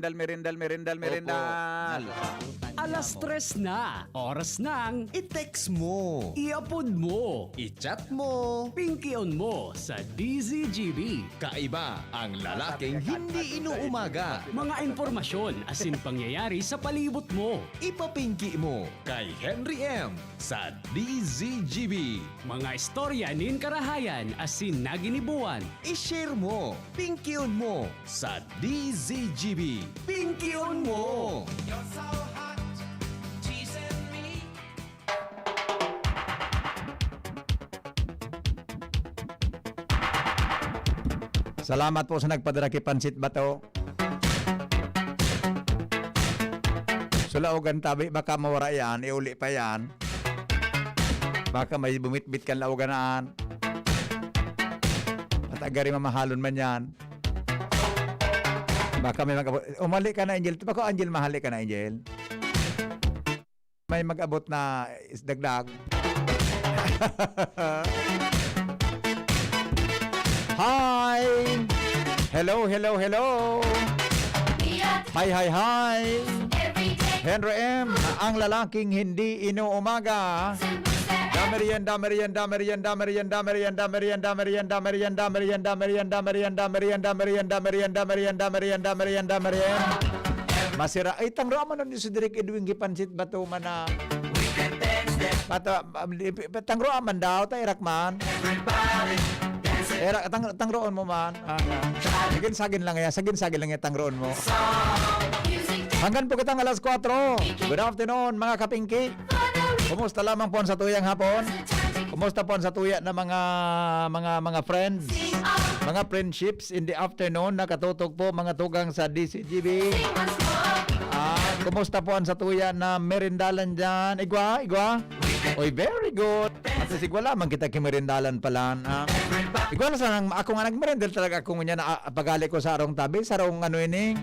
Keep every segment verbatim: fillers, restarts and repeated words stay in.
merendal, merendal, merendal, merendal. Alas tres na, oras nang I-text mo. i-upload mo, I-chat mo. pingkion mo sa D Z G B. Kaiba ang lalaking hindi inuumaga. Mga impormasyon asin pangyayari Sa palibot mo, ipapingki mo kay Henry M sa D Z G B. Mga istorya nin karahayan asin naginibuan, i-share mo, pingkion mo sa D Z G B. Pingkion mo! You're so hot, teasing me. Salamat po sa nagpadara ki Pansit Bato. So, laogan tabi, baka mawara yan, iuli pa yan. Baka may bumitbit kan laogan naan. At agari mamahalon man yan. Baka may mag-, umali ka na, Angel. Baka, Angel, mahali ka na, Angel. May mag-abot na is dagdag. Hi! Hello, hello, hello! Hi, hi, hi! Henry M, ang lalaking hindi inuumaga. Damerienda, merienda, merienda, merienda, merienda, merienda, merienda, merienda, merienda, merienda, merienda, merienda, merienda, merienda, merienda, merienda, merienda, merienda, merienda. Masira. Ay, tangro man nun si Direk Edwin Gipansit Bato man na. Bato, ah, di-, pi-, tangro man daw, ta irak man. Irak, tang-, tangroon mo man. Ah, ah. Sagin-sagin lang yan, sagin-sagin lang yan, tangroon mo. Hanggang po kitang alas kwatro. Good afternoon, mga kapingki. Kumusta lamang po ang satuyang hapon? Kumusta po ang satuya na mga, mga, mga friends? Mga friendships in the afternoon, nakatutok po, mga tugang sa D C G B. Ah, kumusta po ang satuya na merindalan dyan? Igwa, igwa? Oy, very good. At sigwa lamang kita kimerindalan pala, ha? Igwa na sana, ako nga nagmerindal talaga ako ngunyan na, ah, pagali ko sa arong tabi, sa arong ano ini,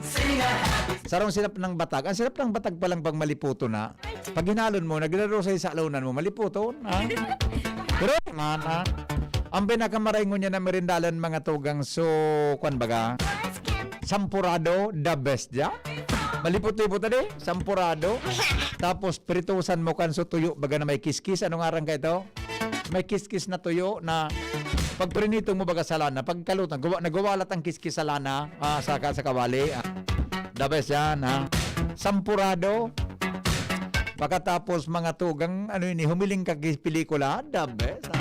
sa arong sinap ng batag. Ang sinap ng batag palang pag maliputo na. Pag hinalon mo, naglalaro sa isalonan mo, maliputon, ha? Pero man, ha? Ang pinakamaray ngunyan na merindalan, mga tugang, so, kwan baga? Sampurado, the best dyan. Malipot-lipot na di, sampurado. Tapos, pritusan mo kan so tuyo, baga na may kiskis. Anong aran ka ito? May kiskis na tuyo na pag prinito mo baga sa lana, pagkalutan, gawa, nagwawalat ang kiskis sa lana, ah, sa, ka-, sa kawali. Ah, the best yan, ha? Sampurado. Pagkatapos, mga tugang, ano yun, eh, humiling ka ki pelikula, the best, ha?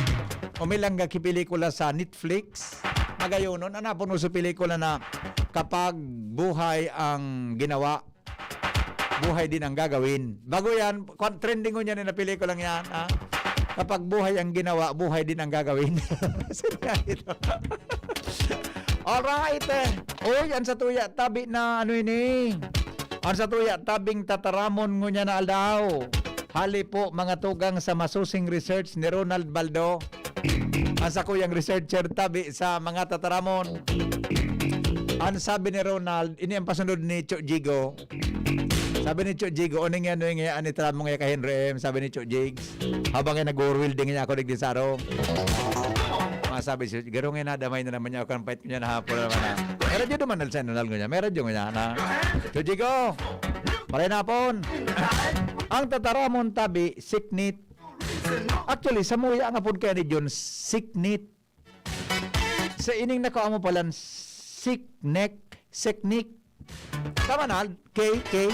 Humilang ka ki pelikula sa Netflix. Magayonon, anapon mo sa pelikula na Kapag Buhay ang Ginawa, Buhay Din ang Gagawin. Bago yan, kwan-, trending ko niyan, eh, na pelikulang yan, ha? Kapag buhay ang ginawa, buhay din ang gagawin. Sino nga ito? Alright, eh. Uy, ang satuya, tabi na ano ini? Ang satuya, tabing tataramon ngunyan na aldaw. Hali po, mga tugang, sa masusing research ni Ronald Baldo. Ang sakuyang researcher tabi sa mga tataramon. Ang sabi ni Ronald, ini ang pasunod ni Cho Jigo. Sabi ni Cho Jigo, "Uning yan, uning yan, ani tara mo nga ka Henry M," sabi ni Cho Jigs. Habang yan nag-welding niya ako, digdi sa araw. Mga sabi siya, "Garo nga na, damay na naman niya ako, ang pait ko niya, nahapon na naman na." May radyo naman, Nelson, Ronald, niya. May radyo niya, na. Cho Jigo, maray na hapon. Ang tataramon tabi, siknit. Actually, samuya nga pod kaya ni John, siknit. Sa ining nakuha mo palan, siknek, siknik. Tama na, K, K.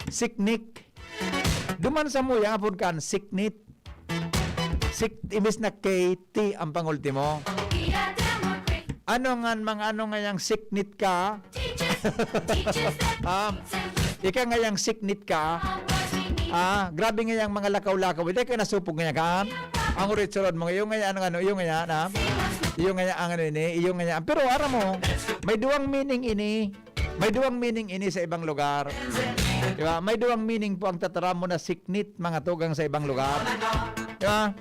Siknik. Duman samuya nga pod kan, siknit. Sik-, imbis na K, T ang pangultimo. Ano nga, mga ano nga yang siknit ka? Ah, ika nga yang siknit ka. Ah, grabe nga yang mga lakaw-lakaw. Hindi ka nasupog nga ka. Ang uritsuron mo, iyo nga yan, ano, ano, iyo nga yan, ha? Iyo nga yan, ang ano ini, iyo nga yan. Pero aram mo, may duwang meaning ini. May duwang meaning ini sa ibang lugar. Di ba? May duwang meaning po ang tataramon na siknit, mga tugang, sa ibang lugar. Di ba?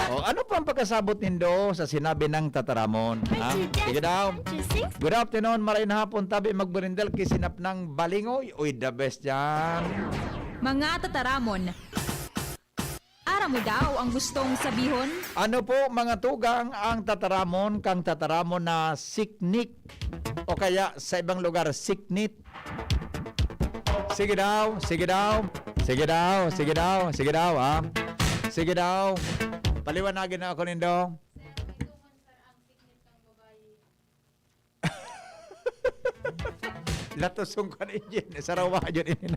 O, ano po ang pagkasabot nindo sa sinabi ng tataramon? Ha? Sige daw. Good afternoon, maray na hapon, tabi magberindal, kisinap ng balingoy. Uy, the best yan. Mga tataramon. Aram mo daw ang gustong sabihon? Ano po, mga tugang, ang tataramon kang tataramon na siknik? O kaya sa ibang lugar, siknit? Sige daw, sige daw. Sige daw, sige daw, sige daw, ha? Sige daw. Paliwanagin na ako nindo. Latosong kan Angel. Sarawa yun ini.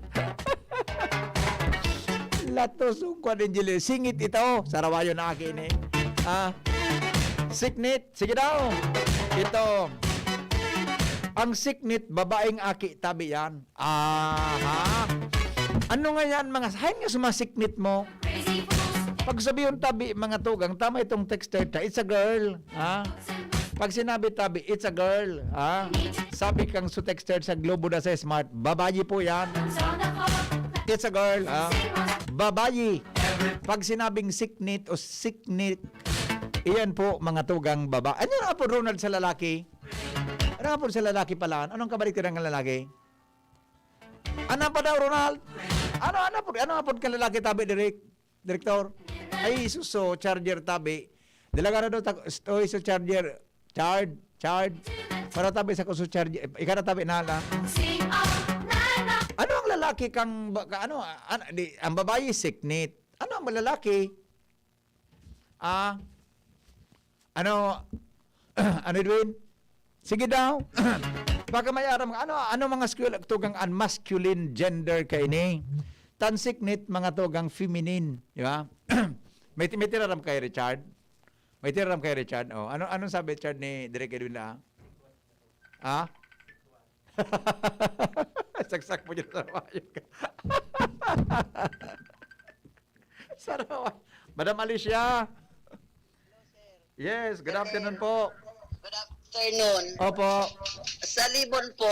Latosong kan Angel. Singit ito. Sarawa yun na aki ini. Ah, siknit. Sige daw. Ito. Ang siknit, babaeng aki, tabi yan. Aha. Ano nga yan, mga, hain nga sumasiknit mo? Pag sabihon tabi, mga tugang, tama itong texter ta, it's a girl. Ha? Pag sinabi tabi, it's a girl. Ha? Sabi kang su texter sa Globo da sa Smart, babayi po yan. It's a girl. Ha? Babayi. Pag sinabing siknit o siknit, iyan po, mga tugang baba. Ano ang apod, Ronald, sa lalaki? Ano ang apod sa lalaki pala? Anong kabalik ka ng lalaki? Ano pa daw, Ronald? Ano, ano po, ano po kan lalaki tabi, Direk? Direktor? Ay, suso, charger tabi. Dalaga na daw, tak-, oy, so charger, charge, charge. Para tabi sa kuso charger, ika na tabi na lang. Ano ang lalaki kang, ba-, ka-, ano, an-, di, ang babayi, siknit. Ano ang lalaki? Ah, ano, ano, Edwin? Sige daw. Baka may aram ka. Ano, ano mga skill, tugang an masculine gender kaini? Tan siknit, mga tugang feminine, di ba? May, may tiraram kay Richard? May tiraram kay Richard? Oh, ano, anong sabi, Richard, ni Direk Edwin na? Ha? Saksak mo dyan sa mayong ka. Sarawa. Madam Alicia. Yes, good afternoon po. Good afternoon. Opo. Sa Libon po,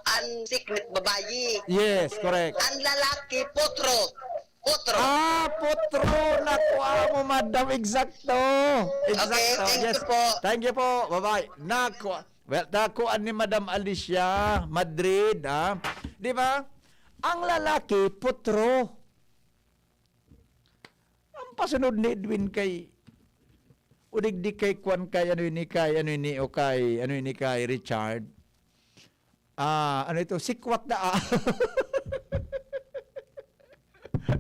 ang siknit babayi. Yes, correct. Ang lalaki, potro. Potro. Ah, potro. Nakuha mo, madam. Eksakto. Eksakto. Okay, thank you po. Thank you po. Bye-bye. Nakuha. Well, nakuha ni Madam Alicia Madrid, ha? Di ba? Ang lalaki, potro. Ang pasunod ni Edwin kay, o digdi kay kwan, kay ano ini, kay ano ini, o kay ano ini, kay Richard. Ah, ano ito? Sikwat na, ah.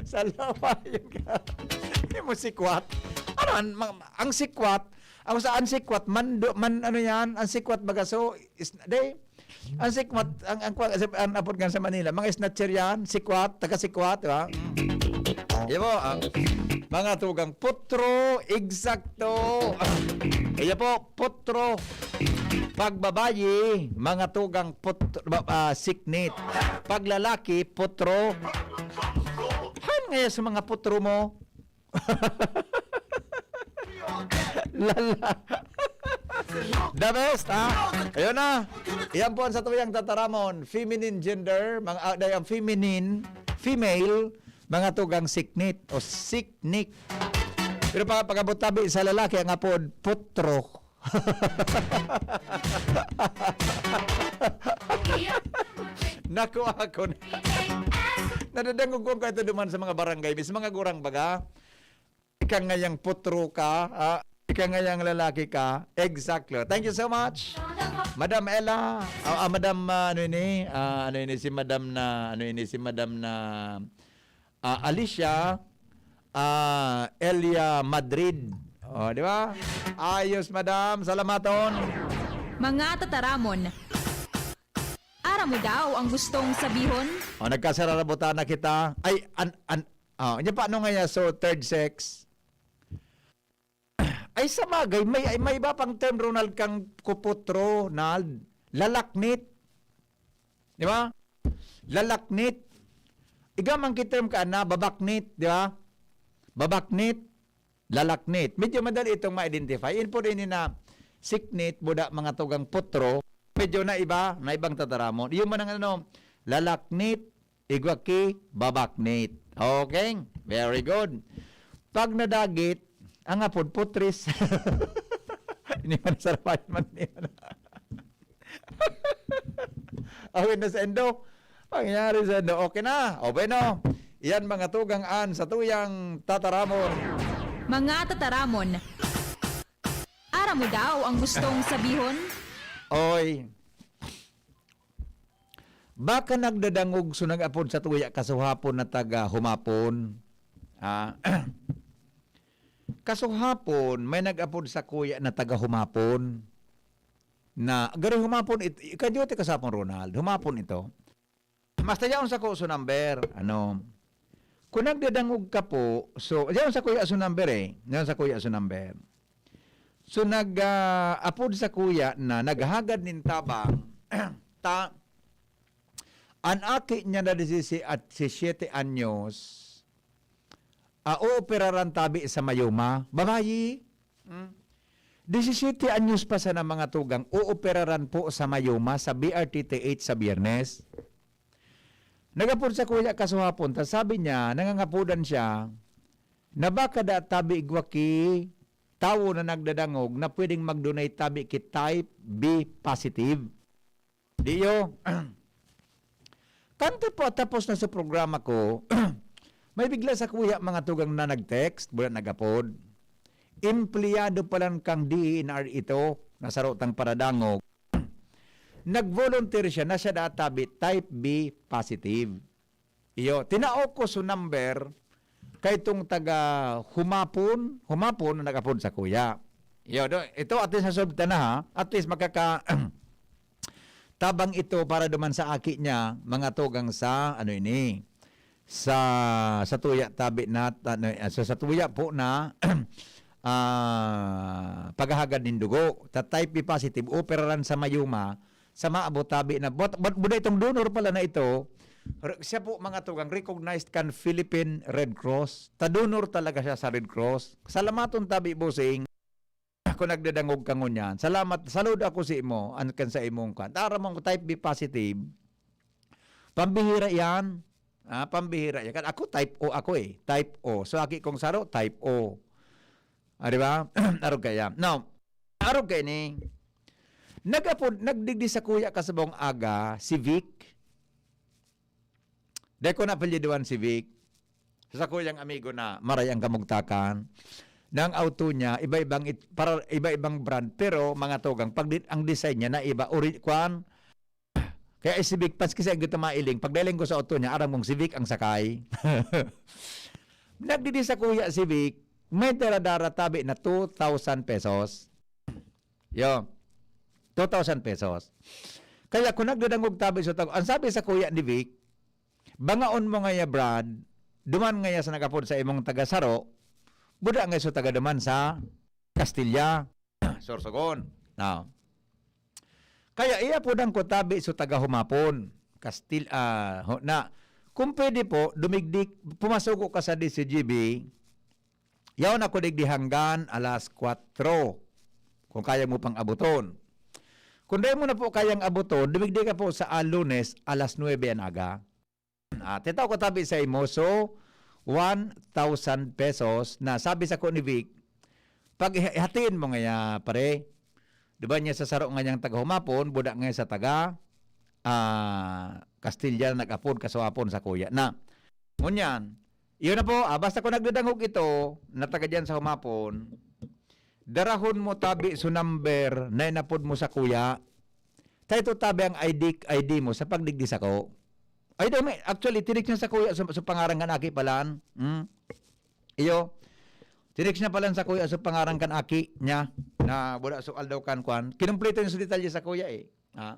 Sa lawayan ka. Hindi mo sikwat. Ano, ang, ang, ang sikwat, ang sa, ang sikwat, man, man, ano yan? Ang sikwat baga, so, is, de, ang sikwat, ang, ang, ang, ang apod nga sa Manila, mga snatcher yan, sikwat, taga-sikwat, di ba? Di ba? Ang mga tugang putro, eksakto. Iya po, putro. Pag babayi, mga tugang putro, ba-, ah, siknit. Pag lalaki, putro. Han ngaya sa mga putro mo? Lala. The best, ha? Ayun na. Iyan po ang satuyang tataramon. Feminine gender, mga, ah, day ang feminine, female, mga tugang siknit o siknik. Pero pa, pag-abot tabi sa lalaki, ang apod, putro. Naku, ako na. Nadadangog ko ang kahit duman sa mga barangay, mis mga gurang baga. Ika ngayang putro ka, ah, ika ngayang lalaki ka. Exactly. Thank you so much. Madam Ella, ah, ah, Madam, ah, ano ini? Ah, ano ini si Madam na, ano ini si Madam na, ah, Alicia, ah, Elia Madrid. Oh, di ba? Ayos, Madam. Salamaton. Mga tataramon. Aram mo daw ang gustong sabihon? Oh, nagkasararabutan na kita. Ay, an, an, oh, niya pa, ano nga yan? So, third sex. Ay, sa bagay, may, ay, may iba pang term, Ronald, kang kuputro, Nald. Lalaknit. Di ba? Lalaknit. Iga man ki term ka na, babaknit, di ba? Babaknit, lalaknit. Medyo madali itong ma-identify. Inpo rin na siknit, buda, mga tugang putro. Medyo na iba, na ibang tataramon. Yung man ang ano, lalaknit, igwa ki, babaknit. Okay? Very good. Pag nadagit, ang apod, putris. Ini man sa rapayan man, ini man. Awin na sa endo. Pangyari sa endo. Okay na. O bueno. Iyan mga tugang an sa tuyang tataramon. Mga tataramon. Aram mo daw ang gustong sabihon? Oy. Baka nagdadangog so nag-apod sa tuya kasuhapon na taga humapon. Ah, kasuhapon, may nag-apod sa kuya na taga humapon. Na, garo humapon it-, ikaduty ka sa hapon, Ronald. Humapon ito. Basta yaon sako so number, ano. Kung nagdadangog ka po, so, yaon sakuya so number eh. Yaon sakuya so number. So, nag, ah, apod sakuya na naghagad nin tabang, ta, an aki niya na disisiete anyos, ah, ooperaran tabi sa mayoma. Babayi. Hmm. Disisiete anyos pa sana, mga tugang, ooperaran po sa mayoma sa B R T T H sa Biyernes. Nagapod sakuya kasuhapon, ta sabi niya, nangangapodan siya, na baka da tabi igwa ki tawo na nagdadangog na pwedeng mag-donate tabi ki type B positive. Diyo, kan tapo-, tapos na sa programa ko, may bigla sakuya, mga tugang, na nag-text, buda nagapod. Empleyado palan kang D E N R ito, na saro tang paradangog. Nag-volunteer siya na siya da tabi type B positive. Iyo, tinao ko so number kay itong taga Humapon, Humapon na nag-apod sakuya. Iyo, do, ito at least nasolve ta na, ha. At least makaka-, tabang ito para duman sa aki niya, mga tugang, sa ano ini, sa, sa tuya tabi na, ano, ah, sa, sa tuya po na, ah, paghahagad nin dugo. Ta type B positive, operaran sa mayoma, sa maabot tabi na, but, but, buda itong donor pala na ito, re-, siya po, mga tugang, recognized kan Philippine Red Cross. Ta donor talaga siya sa Red Cross. Salamaton tabi, bossing. Ako nagdadangog ka ngunyan. Salamat, saludo ako sa imo, an-, kan sa imong kan. Tara mong type B positive. Pambihira yan. Ah, pambihira yan. Kan ako, type O ako eh. Type O. So, aki kong saro, type O. Ah, di ba? Arog kaya. Now, arog kaya ni, nag-apod, nagdigdi sakuya kasabong aga, si Vic. Dai ko naapelyidohan si Vic. Sa sakuyang amigo na maray ang kamugtakan, na ang auto niya, iba-ibang it-, para, iba-ibang brand, pero mga tugang, pag di-, ang design niya na iba, ori-, kwan, kaya si Vic, pas kasi ang gusto mailing, pag daling ko sa auto niya, aram kong si Vic ang sakay. Nagdidi sakuya si Vic, may dara-dara tabi na two thousand pesos. Yo, two thousand pesos. Kaya kung nagdadangog tabi sa tag-, ang sabi sakuya ni Vic, "Bangaon mo ngaya, Brad, duman ngaya sa nagapod sa imong taga-saro, buda ngaya sa taga duman sa Castilla, Sorsogon." Now, kaya iya po nang kutabi sa taga-Humapon, Kastil-, ah, ho-, na, kung pwede po, dumigdi, pumasuko ka sa D C G B, yaon ako digdi hanggan alas kwatro, kung kaya mo pang abuton. Kung dai mo na po kayang abuton, dumigdi ka po sa, ah, Lunes, alas nuebe an aga. Ah, titaw ko tabi sa imo, so, one thousand pesos na sabi sako ni Vic, pag iha-, ihatiin mo ngaya, pare, di ba niya sa saro ngayang taga-Humapon, buda ngaya sa taga, ah, Castilla na nag-apod, kasuhapon sakuya na. Ngunyan, iyon na po, ah, basta kung nagdadangog ito, na taga diyan sa Humapon, darahon mo tabi so number na inapod mo sakuya, ta ito tabi ang I D, I D mo sa pagdigdi sako. Ay, dai, may, actually, tinik niya sakuya sa, sa pangaran kan aki palan. Hmm? Iyo. Tinik niya palan sakuya sa pangaran kan aki niya na wala so aldaw kan kwan. Kinumpleto niya sa detalye sakuya eh. Ha?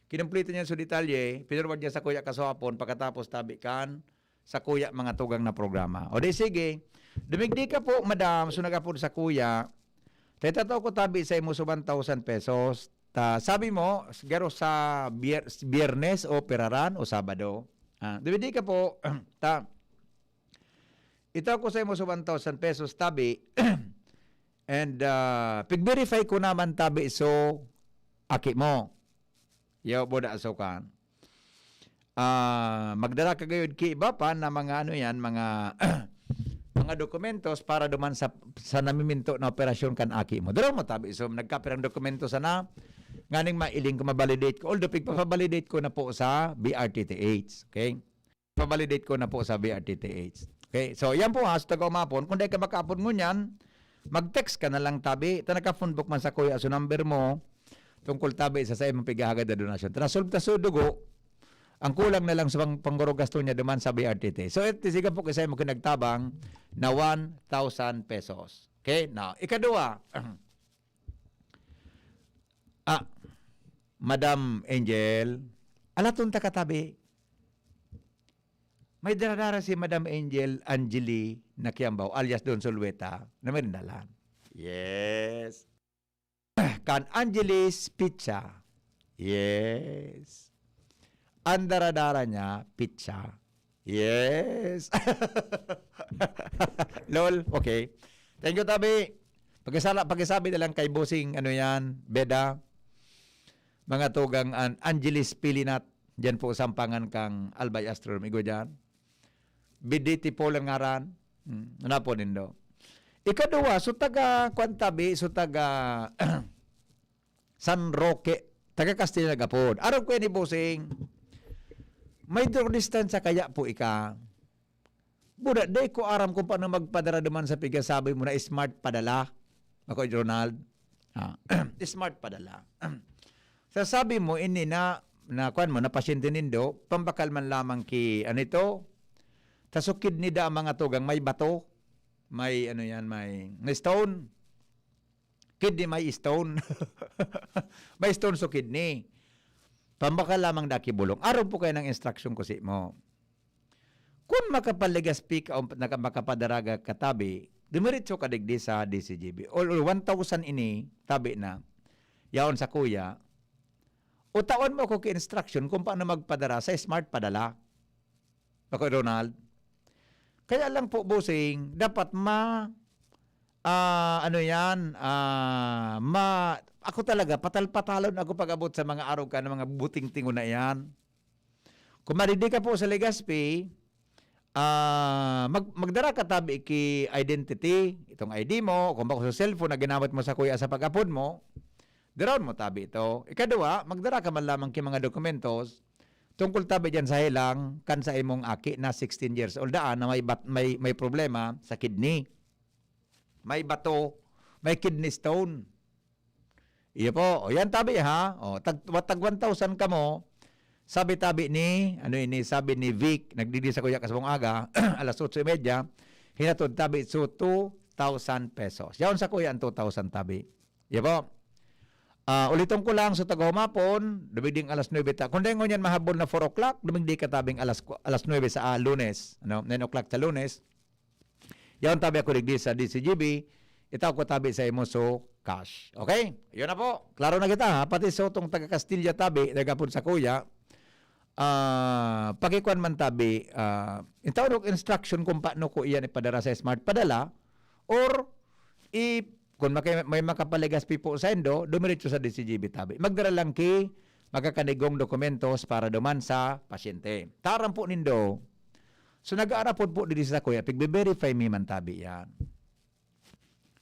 Kinumpleto niya sa detalye, pinurwad niya sakuya kasuhapon, pagkatapos tabi kan sakuya mga tugang na programa. O di sige, dumigdi ka po, madam, so nag-apod sakuya, tataw ko tabi sa imo so one thousand pesos. Ta, sabi mo, garo sa bier-, Biyernes o peraran o Sabado. Ah, dumigdi ka po, ta, itaw ko sa imo so one thousand pesos tabi, and, ah, pig-verify ko naman tabi so aki mo. Yaw, boda, so kan. Ah, magdara ka gayud ki iba pa na mga ano yan, mga, mga dokumentos para duman sa, sa namiminto na operasyon kan aki mo. Dara mo tabi, so nagkapirang dokumento sana, nganing mailing ko, ma-validate ko. Although, pigpapavalidate ko na po sa B R T T H. Okay? Pa-validate ko na po sa B R T T H. Okay? So, yan po ha, sa taga-Humapon. Kung dai ka makaapod ngunyan, mag-text ka na lang tabi. Ta naka-phone book man sakuya, so number mo, tungkol tabi sa, sa imong pighahagad na donasyon. Ta na-solve ta so dugo, ang kulang na lang sa pang-, pangguro gasto niya duman sa B R T T. So, it, siga po kasi mo kinagtabang na one thousand pesos. Okay? Now, ikadua, ah, Madam Angel, alaton ta katabi. May dara-dara si Madam Angel Angeli Nakiambaw, alias Don Solueta, na merindalan. Yes. Kan Angelis Pizza. Yes. Ang dara-dara niya, pizza. Yes. Lol, okay. Thank you, tabi. Pakisala, pakisabi na lang kay Bossing, ano yan, Beda. Mga tugang an Angelis Pilinat, dyan po sampangan kang Albay Astro, amigo dyan. Biditi po lang ngaran. Hmm, ano po nindo? Ikaduwa, so taga, kwan tabi, so taga San Roque, taga Castilla nagapod. Arog ko ni Bossing, may draw distansya kaya po ika? Buda, di ko aram kung paano magpadara duman sa pigasabi mo na smart padala. Ako, Ronald. Ah, smart padala. Sasabi mo, ini na, na, kwan mo, na pasyente nindo, pambakal man lamang ki, ano ito? Tasukid ni da ang mga tugang, may bato, may, ano yan, may, may stone. Kidney may stone. May stone so kidney. Pambakal lamang da ki bulong. Aron po kayo ng instruction ko si mo. Kun makapaligas pi ka o naka-, makapadaraga ka tabi, dumiretso ka digdi sa D C G B. All, all one thousand ini, tabi na. Yaon sa kuya. O taon mo ako ki instruction kung paano magpadara sa smart padala. Ako, Ronald. Kaya lang po, Bossing, dapat ma-, ah, ano yan, ah, ma-, ako talaga, patal-patalon ako pag-abot sa mga arog ka ng mga buting tingon na yan. Kung maridi ka po sa Legazpi, ah, mag-, magdara ka tabi ki identity, itong I D mo, kung bako sa cellphone na ginamit mo sa kuya sa pag-apod mo, daraon mo tabi ito. Ikaduwa, magdara ka man lamang ki mga dokumentos tungkol tabi diyan sa helang kan sa imong aki na sixteen years old daan na may bat-, may, may problema sa kidney. May bato, may kidney stone. Iyo po. O yan tabi ha. O, tag, tag one thousand kamo. Sabi tabi ni, ano ini, sabi ni Vic, nagdidi sa kuya kasabong aga, alas otso y media, hinatod tabi so two thousand pesos. Yaon sa kuya ang two thousand tabi. Iyo po. Ah, uliton ko lang, so taga humapon, dumigding alas nuebe ta. Kung dahil ngunyan mahabol na four o'clock, dumigdi ka tabing alas, alas nuebe sa, ah, Lunes, ano, nine o'clock sa Lunes. Yaon tabi ako digdi sa D C G B, itaw ko tabi sa imo so cash. Okay? Yun na po. Klaro na kita, ha? Pati so tong taga Castilla tabi, nagapod sa kuya, ah, pakikuan man tabi, ah, itaw instruction kung paano ko iyan ipadara sa smart padala, or i-, kung maki-, may makapaligas pi po sa indo, dumiretso sa D C G B tabi. Magdara lang ki makakanigong dokumentos para duman sa pasyente. Taram po nindo, so, nag-aarapod po digdi sa kuya, pigbe-verify mi man tabi yan.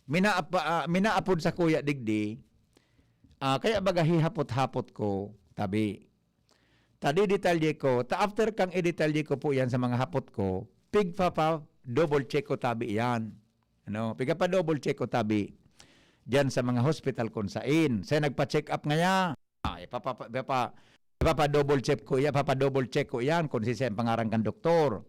Mina-, ah, minaapod sa kuya digdi, ah, kaya baga hihapot-hapot ko, tabi. Ta didetalye ko, ta after kang idetalye ko po yan sa mga hapot ko, pigpapa-double check ko tabi yan. Ano, pigpapa-double check ko tabi diyan sa mga hospital kung sain. Sa nagpa-check up ngaya, ah, ipapapa-, ipapa-, ipapa-double check ko, ipapa-double check ko yan kung si ang pangaran kan doktor.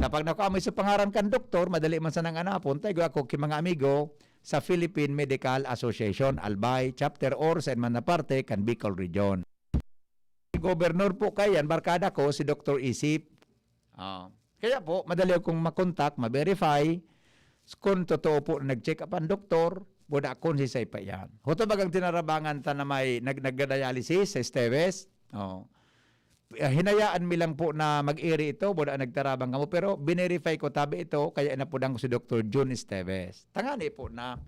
Kapag nakuha mo sa pangaran kan doktor, madali man sanang anapon, tayo ako ki mga amigo sa Philippine Medical Association, Albay Chapter, or sa man na parte kan Bicol Region. Gobernador po kayan, barkada ko, si Doktor Isip. Ah. Kaya po, madali akong makontak, ma-verify, kung totoo po na nag-check up ang doktor, wala akong sisay pa yan. Huto bagang tinarabangan ta na may nag-, nagda-dialysis sa Esteves. Oh. Ah, hinayaan mi lang po na mag-iri ito, wala nagtarabang kamo, pero binerify ko tabi ito, kaya inapudan ko si Doktor Jun Esteves. Tangani po na,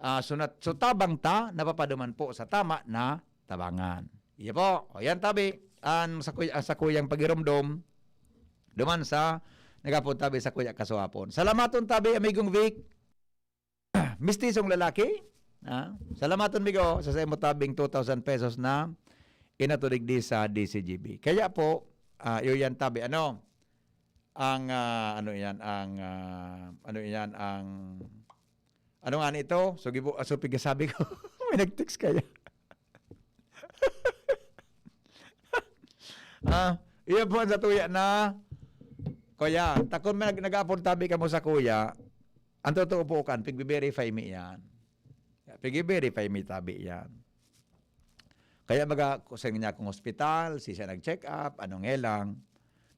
ah, sunat, so tabang ta, napapaduman po sa tama na tabangan. Iya po. O yan, tabi. Ang sa kuy-, ang sa kuyang pagiromdom, duman sa nagapod tabi sa kuya kasuhapon. Salamaton tabi, amigong Vic. Mistisong lalaki. Ah, salamaton, migo, sa sa imo tabing two thousand pesos na inatudig di sa D C G B. Kaya po, ah, iyo yan tabi. Ano? Ang, ah, ano yan? Ang, ah, ano yan? Ang, ano nga nito? So, gibo-, ah, so, pigasabi ko. May nag-text kaya. Ah, iya po ang sa tuya na, kuya, takon may nag-, nag-apon tabi kamo sa kuya, ang totoo po kan, pigbe-verify mi yan. Pigbe-verify mi tabi yan. Kaya baga, kung sa niya kung hospital, si siya nag-check up, ano ngelang,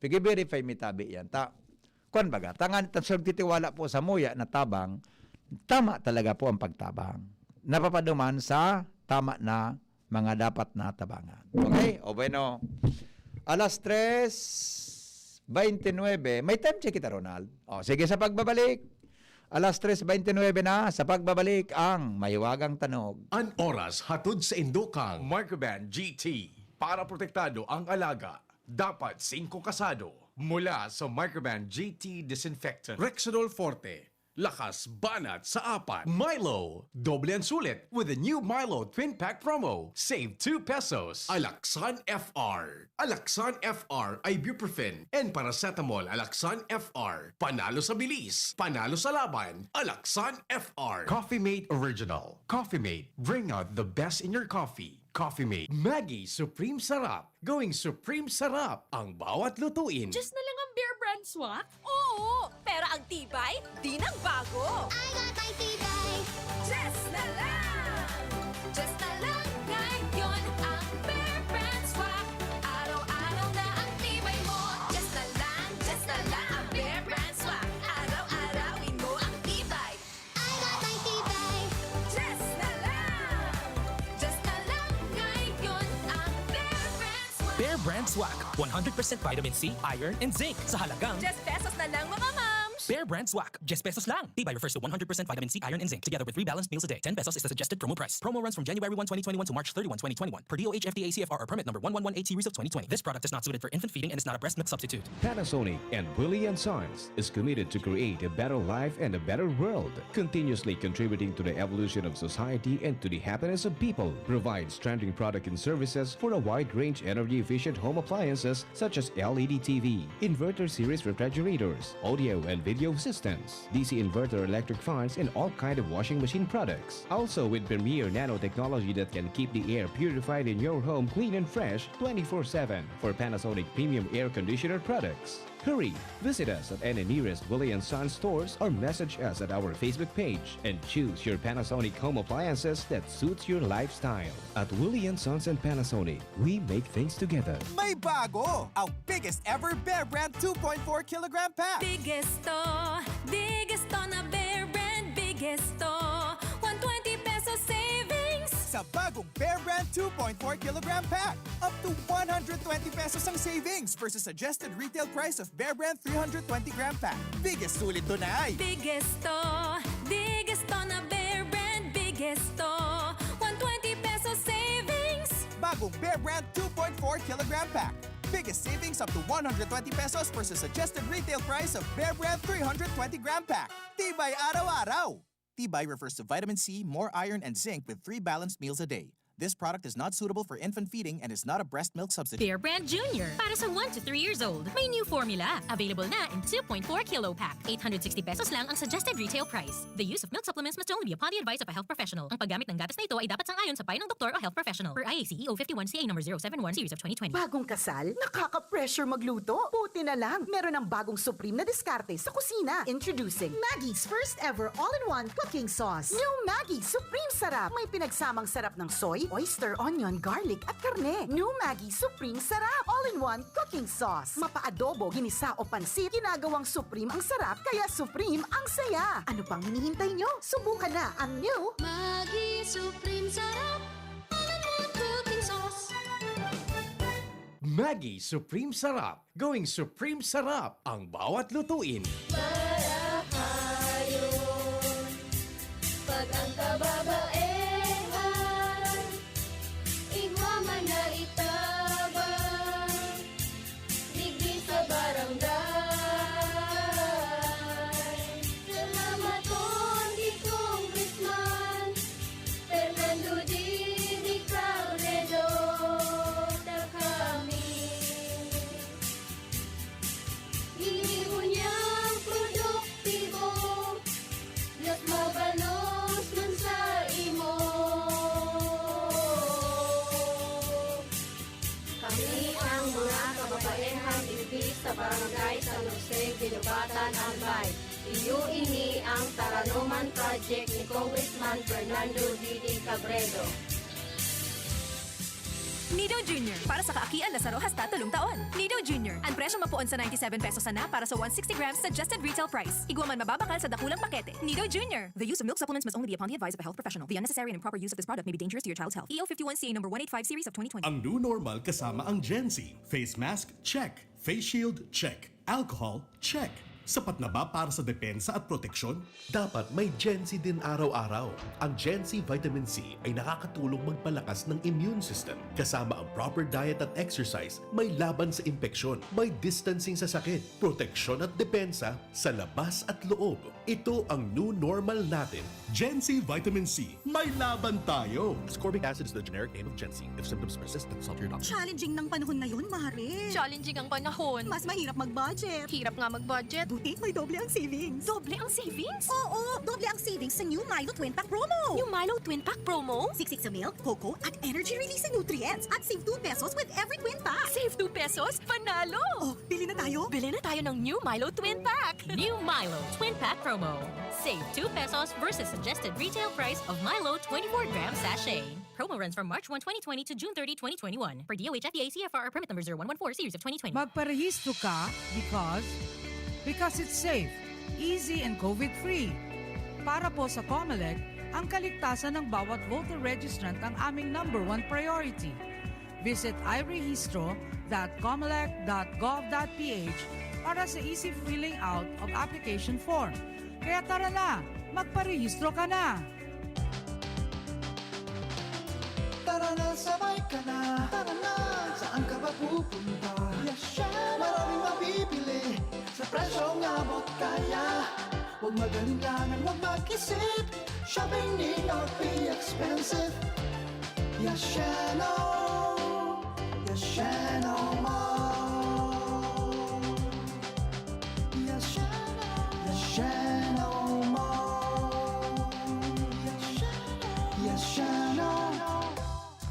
pigi-verify mi tabi yan. Ta, kwan baga, tangan, ta, siyang titiwala po sa muya na tabang, tama talaga po ang pagtabang. Napapaduman sa tama na mga dapat na tabangan. Okay? O bueno, alas tres veintinuebe. May time check kita, Ronald. O, sige, sa pagbabalik, alas tres veintinuebe na, sa pagbabalik, ang mahiwagang tanog. An oras hatod sa indukang Microban G T. Para protektado ang alaga, dapat singko kasado. Mula sa Microban G T Disinfectant, Rexidol Forte, lakas banat sa apat. Milo, doble ang sulit with the new Milo Twin Pack Promo. Save two pesos. Alaxan F R. Alaxan F R, ibuprofen and paracetamol. Alaxan F R. Panalo sa bilis, panalo sa laban. Alaxan F R. Coffee Mate Original. Coffee Mate, bring out the best in your coffee. Coffee Mate. Maggi Supreme Sarap. Going Supreme Sarap ang bawat lutuin. Just na lang ang Bear Brand Swak? Oo! Pero ang tibay, di nagbago! I got my tibay! Just na lang! Just na lang ngayon ang Bear Brand Swak. Araw-araw na ang tibay mo. Just na lang, just na lang ang Bear Brand Swak. Araw-arawin mo ang tibay. I got my tibay. Just na lang. Just na lang ngayon ang Bear Brand Swak. Bear Brand Swak. One hundred percent vitamin C, iron, and zinc sa halagang Just pesos na lang, mga mams! Bear Brand Swak. Just pesos lang. Tibay refers to one hundred percent vitamin C, iron, and zinc, together with three balanced meals a day. Ten pesos is the suggested promo price. Promo runs from January one, twenty twenty-one to March thirty-one, twenty twenty-one, per D O H F D A C F R or permit number one one one eight series of twenty twenty. This product is not suited for infant feeding and is not a breast milk substitute. Panasonic and Willie and Sons is committed to create a better life and a better world, continuously contributing to the evolution of society and to the happiness of people. Provides trending product and services for a wide range energy-efficient home appliances such as L E D T V, inverter series refrigerators, audio and video systems, D C inverter electric fans, and all kind of washing machine products. Also with premier nanotechnology that can keep the air purified in your home clean and fresh twenty-four seven for Panasonic premium air conditioner products. Hurry! Visit us at any nearest Willie and Sons stores or message us at our Facebook page and choose your Panasonic home appliances that suits your lifestyle. At Willie and Sons and Panasonic, we make things together. May bago! Ang biggest ever Bear Brand two point four kilogram pack! Biggest to, biggest to na Bear Brand, biggest to. One twenty pesos savings! Sa bagong Bear Brand two point four kilogram pack, up to one hundred twenty pesos ang savings versus suggested retail price of Bear Brand three hundred twenty gram pack. Biggest sulit to na ay! Biggest to, biggest to na Bear Brand, biggest to. One twenty pesos savings! Bagong Bear Brand two point four kilogram pack. Biggest savings up to one hundred twenty pesos versus suggested retail price of Bear Brand three hundred twenty gram pack. Tibay araw-araw! Tibay refers to vitamin C, more iron, and zinc with three balanced meals a day. This product is not suitable for infant feeding and is not a breast milk substitute. Bear Brand Junior, para sa one to three years old. May new formula. Available na in two point four kilo pack. Eight hundred sixty pesos lang ang suggested retail price. The use of milk supplements must only be upon the advice of a health professional. Ang paggamit ng gatas na ito ay dapat sang-ayon sa payo ng doktor o health professional. Per I A C E O fifty-one C A number zero seven one series of twenty twenty. Bagong kasal? Nakaka-pressure magluto? Buti na lang, meron ng bagong supreme na diskarte sa kusina. Introducing Maggie's first ever all-in-one cooking sauce. New Maggi Supreme Sarap. May pinagsamang sarap ng soy, oyster, onion, garlic, at karne. New Maggi Supreme Sarap. All-in-one cooking sauce. Mapa-adobo, ginisa o pansit, ginagawang supreme ang sarap, kaya supreme ang saya. Ano pang hinihintay nyo? Subukan na ang new Maggi Supreme Sarap. All-in-one cooking sauce. Maggi Supreme Sarap. Going Supreme Sarap ang bawat lutuin. Marahayon, pag ang kababaehan, igwa man na itabang, digdi sa barangay. Salamaton ki Congressman Fernando Didi Cabredo, ta kami. Gibo niyang produktibo, mas mabalos man sa imo. Kami ang mga kababaehan digdi sa Barangay San Jose, Guinobatan, Albay. Iyo ini ang Taranoman Project ni Congressman Fernando Didi Cabredo. Nido Junior, para sa kaakian na saro hasta tolong taon. Nido Junior, ang presyong mapoon sa ninety-seven pesos sana para sa one sixty grams suggested retail price. Igwa man mababakal sa dakulang pakete. Nido Junior. The use of milk supplements must only be upon the advice of a health professional. The unnecessary and improper use of this product may be dangerous to your child's health. E O fifty-one C A number one eight five series of twenty twenty. Ang new normal kasama ang Gen Z. Face mask, check. Face shield, check. Alcohol, check. Sapat na ba para sa depensa at proteksyon? Dapat may Gen Z din araw-araw. Ang Gen Z Vitamin C ay nakakatulong magpalakas ng immune system. Kasama ang proper diet at exercise, may laban sa impeksyon, may distancing sa sakit, proteksyon at depensa sa labas at loob. Ito ang new normal natin. Gen Z Vitamin C, may laban tayo! Ascorbic acid is the generic name of Gen Z. If symptoms persist, then consult your doctor. Challenging ng panahon ngayon, Mare. Challenging ang panahon. Mas mahirap mag-budget. Hirap nga mag-budget. Buti may doble ang savings. Doble ang savings? Oo, doble ang savings sa new Milo Twin Pack Promo. New Milo Twin Pack Promo? Siksik sa milk, cocoa, at energy releasing nutrients. At save two pesos with every twin pack. Save two pesos? Panalo! Oh, bili na tayo? Bili na tayo ng new Milo Twin Pack! New Milo Twin Pack Promo. Save two pesos versus suggested retail price of Milo twenty-four gram sachet. Promo runs from March one, twenty twenty to June thirty, twenty twenty-one. Per D O H F D A C F R permit number zero one one four series of twenty twenty. Magparehistro ka because because it's safe, easy and COVID-free. Para po sa Comelec, ang kaligtasan ng bawat voter registrant ang aming number one priority. Visit irehistro dot comelec dot gov dot ph para sa easy filling out of application form. Kaya tara na, magparehistro ka na! Tara na, sabay ka na. Tara na, saan ka ba pupunta? Yasheno! Maraming mabibili sa presyong abot kaya. Huwag mag-alinlangan, huwag mag-isip. Shopping need not be expensive. Yasheno! Yasheno Mall! Yasheno! Yasheno Mall! Yasheno! Yasheno!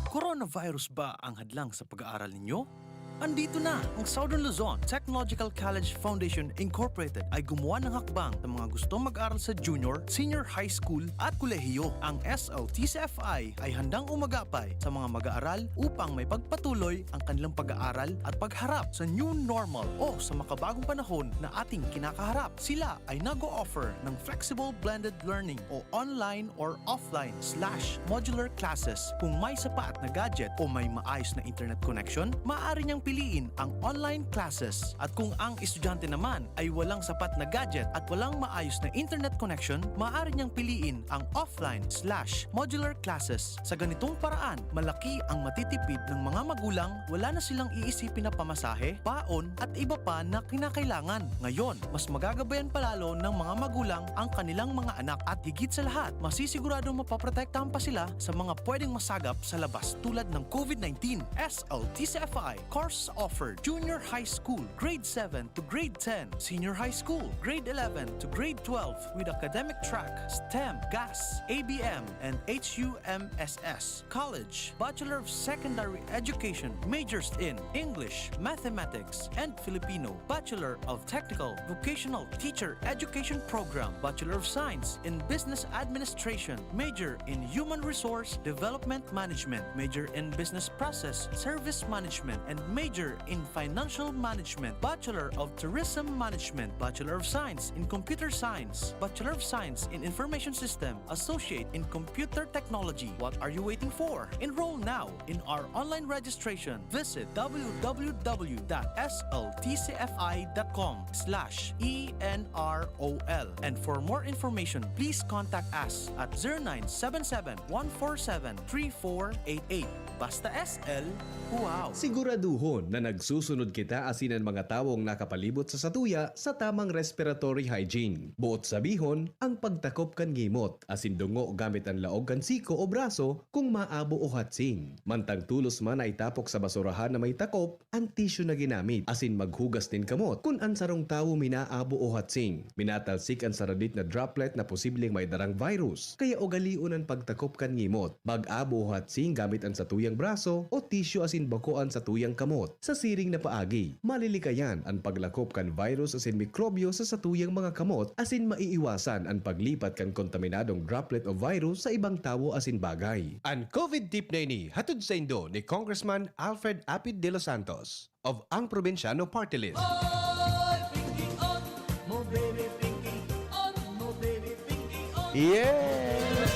Coronavirus ba ang hadlang sa pag-aaral ninyo? Andito na ang Southern Luzon Technological College Foundation Incorporated ay gumawa ng hakbang sa mga gustong mag-aral sa junior, senior high school at kolehiyo. Ang S L T C F I ay handang umagapay sa mga mag-aaral upang may pagpatuloy ang kanilang pag-aaral at pagharap sa new normal o sa makabagong panahon na ating kinakaharap. Sila ay nag-o-offer ng flexible blended learning o online or offline slash modular classes. Kung may sapat na gadget o may maayos na internet connection, maaari niyang piliin ang online classes. At kung ang estudyante naman ay walang sapat na gadget at walang maayos na internet connection, maaari niyang piliin ang offline slash modular classes. Sa ganitong paraan, malaki ang matitipid ng mga magulang, wala na silang iisipin na pamasahe, baon at iba pa na kinakailangan. Ngayon, mas magagabayan palalo ng mga magulang ang kanilang mga anak at higit sa lahat, masisiguradong mapoprotektahan pa sila sa mga pwedeng masagap sa labas tulad ng COVID nineteen. S L T C F I course offered Junior High School, Grade seven to Grade ten, Senior High School, Grade eleven to Grade twelve with academic track, STEM, GAS, A B M, and H U M S S. College, Bachelor of Secondary Education, majors in English, Mathematics, and Filipino, Bachelor of Technical Vocational Teacher Education Program, Bachelor of Science in Business Administration, major in Human Resource Development Management, major in Business Process Service Management, and major in Financial Management, Bachelor of Tourism Management, Bachelor of Science in Computer Science, Bachelor of Science in Information System, Associate in Computer Technology. What are you waiting for? Enroll now in our online registration. Visit w w w dot s l t c f i dot com slash e n r o l. And for more information, please contact us at zero nine seven seven, one four seven, three four eight eight. Basta S L, wow! Siguraduhon na nagsusunod kita asin an mga tawong nakapalibot sa satuya sa tamang respiratory hygiene. Buot sabihon, ang pagtakop kan ngimot asin dungo gamit an laog kan siko o braso kung maabo o hatsing. Mantang tulos man na itapok sa basurahan na may takop an tissue na ginamit asin maghugas nin kamot kun an sarong tawo minaabo o hatsing. Minatalsik an saradit na droplet na posibleng may darang virus, kaya ugalion an pagtakop kan ngimot. Mag-abo o hatsing gamit an satuya braso o tisyu asin bakoan satuyang kamot. Sa siring na paagi, malilikayan an paglakop kan virus asin mikrobyo sa satuyang mga kamot asin maiiwasan an paglipat kan kontaminadong droplet o virus sa ibang tawo asin bagay. An COVID tip na ini hatod saindo ni Congressman Alfred Apid de los Santos of Ang Probinsyano Party List. Oy, Pinky, on mo, baby, Pinky, on mo, baby, Pinky, on. Yes!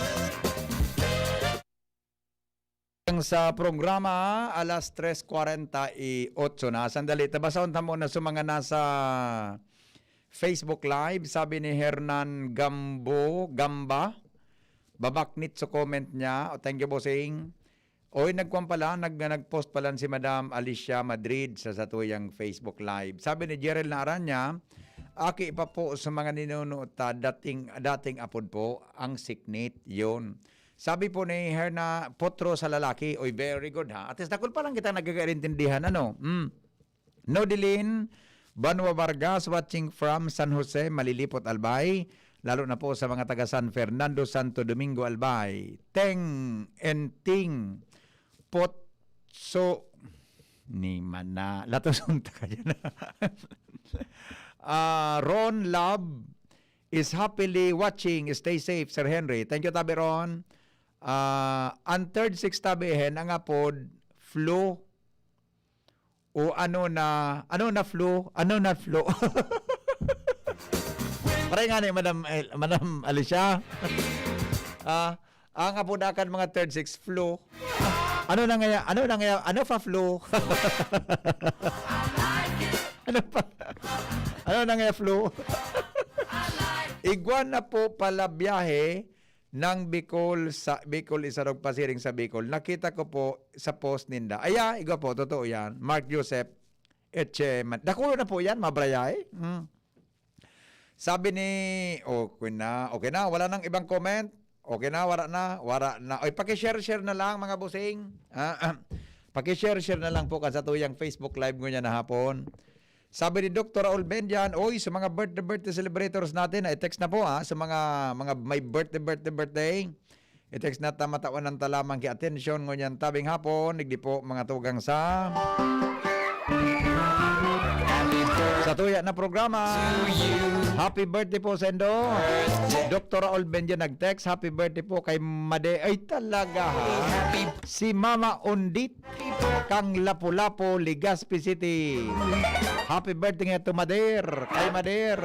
Ang sa programa, alas tres kwarenta y ocho na. Sandali, tabasahon ta muna sa mga nasa Facebook Live. Sabi ni Hernan Gambo, Gamba, babaknit sa comment niya. Oh, thank you, bossing. Oy, nagkuwan pala, nag-, nag-post pala si Madam Alicia Madrid sa satuyang Facebook Live. Sabi ni Jerel na Aranya, "Aki pa po sa mga ninuno ta, dating, dating apod po, ang siknit, yun." Sabi po ni Herna, "Potro sa lalaki." Oy, very good, ha? At least, dakul pa lang kita nagkakaintindihan, ano? Mm. Nodeline Banwa Vargas, watching from San Jose, Malilipot, Albay. Lalo na po sa mga taga San Fernando, Santo Domingo, Albay. Teng and Ting Potso ni Mana. Latoson ta kayo na. Ah, Ron Love is happily watching. Stay safe, Sir Henry. Thank you, Tabi Ron. Ah, ang third six, Tabi Hen, ang apod, flu. O ano na, ano na flu? Ano na flu? Pare nga ni Madam, eh, Madam Alicia. Ah, ang apod akan mga third six, flu. Ano na ngaya? Ano na ngaya? Ano pa flu? Ano pa? Ano na ngaya flu? Igwa na po pala biyahe ng Bicol sa Bicol, Isarog, pasiring sa Bicol. Nakita ko po sa post ninda. Aya, igwa po, totoo yan. Mark Joseph Echeman. Dakulo na po yan, mabrayay. Mm. Sabi ni, okay na, okay na, wala nang ibang comment. Okay na, wala na, wala na. Oy, paki-share-share na lang, mga bossing. Ah, paki-share-share na lang po kan satuyang Facebook Live ngunyan na hapon. Sabi ni Doktor Raul Bendian, "Oy, sa mga birthday, birthday celebrators natin, i-text na po, ha, sa mga, mga may birthday, birthday, birthday. I-text na ta, matawan ta lamang ki atensyon ngunyan tabing hapon, digdi po mga tugang sa, sa tuya na programa." Happy birthday po saindo. Doktor Raul Bendian nag-text, "Happy birthday po kay Made." Ay, talaga, ha? Si Mama Undit kan Lapu-Lapu, Legazpi City. Happy birthday nga to, Mother. Kay Mother.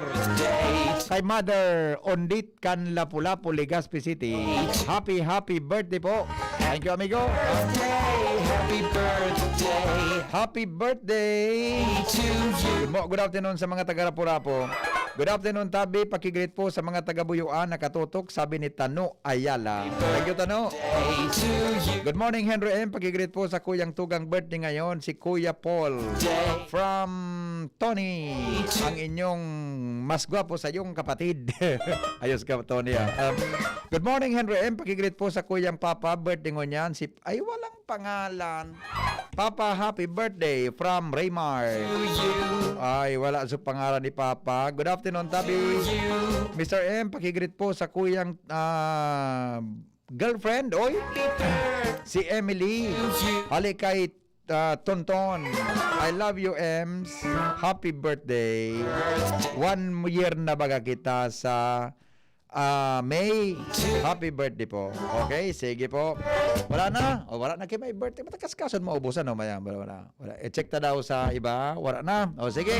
Kay Mother Ondit kan Lapu-Lapu, Legazpi City. Happy, happy birthday po. Thank you, amigo. Birthday, happy birthday. Happy birthday to you. Good mo-, good afternoon sa mga taga Rapu-Rapu. Good afternoon, Tabi. Paki-greet po sa mga taga Buyuan, nakatutok, sabi ni Tano Ayala. Thank you, Tano. Good morning, Henry M. Paki-greet po sa kuyang tugang birthday ngayon, si Kuya Paul. From Tony, ang inyong mas gwapo sa iyong kapatid. Ayos ka, Tony, ah. Um, good morning, Henry M. Paki-greet po sa kuyang papa, birthday ngunyan, si, ay, walang pangalan. Papa, happy birthday from Raymar. Ay, wala sa pangalan ni Papa. Good afternoon, Tabi. Mister M, paki-greet po sa kuyang, ah, girlfriend, oy. Si Emily. Hali kay, ah, Tonton. I love you, Ems. Happy birthday. One year na baga kita sa Ah, May, happy birthday po. Okay, sige po. Wala na. O, wala na kayo may birthday. Matakas-kason mo, ubusan, no? Maya, wala, wala. Wala. I-check ta daw sa iba. Wala na. O, sige.